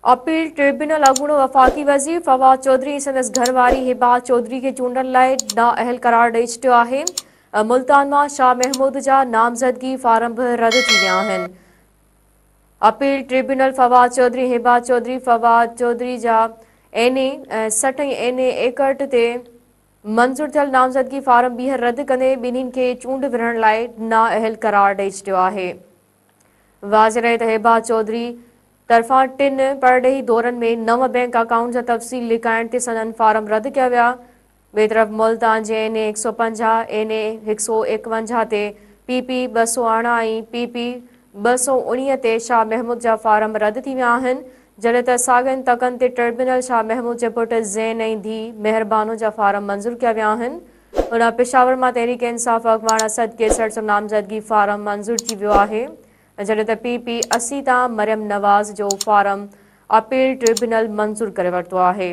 Appeal tribunal اڳوڻو وفاقي وزير فواد چوڌري ۽ سندس گهرواري هبا چوڌري کي چونڊڻ لاء نااهل قرار ڏئي ڇڏيو آهي. ملتان مان شاهه محمود جا نامزدگي فارم به رد ٿي ويا آهن. اپيل ٽربيونل فواد چوڌري ۽ هبا چوڌري فواد چوڌري جا اين اي 60 ۽ اين اي 61 تي منظور ٿيل نامزدگي فارم ٻيهر رد ڪندي ٻنهين کي چونڊ وڙهڻ لاء نااهل قرار ڏئي ڇڏيو آهي. واضح رهي ته هبا چوڌري طرفان ٽن پرڏيهي دورن ۾ نو بئنڪ اڪائونٽ جا تفصيل لڪائڻ تي سندن فارم رد ڪيا ويا. ٻئي طرف ملتان جي اين اي 150، اين اي 151 تي پي پي 218 ۽ پي پي 219 تي شاهه محمود جا فارم رد ٿي ويا آهن، جڏهن ته ساڳين تڪن تي ٽربيونل شاهه محمود جي پٽ زين ۽ ڌيء مهربانو جا فارم منظور ڪيا ويا آهن. هن پشاور مان تحريڪ انصاف اڳواڻ اسد قيصر جو نامزدگي فارم منظور ٿي ويو آهي، جڏهن ته پي پي 80 تان مريم نواز جو فارم اپيل ٽربيونل منظور ڪري ورتو آهي.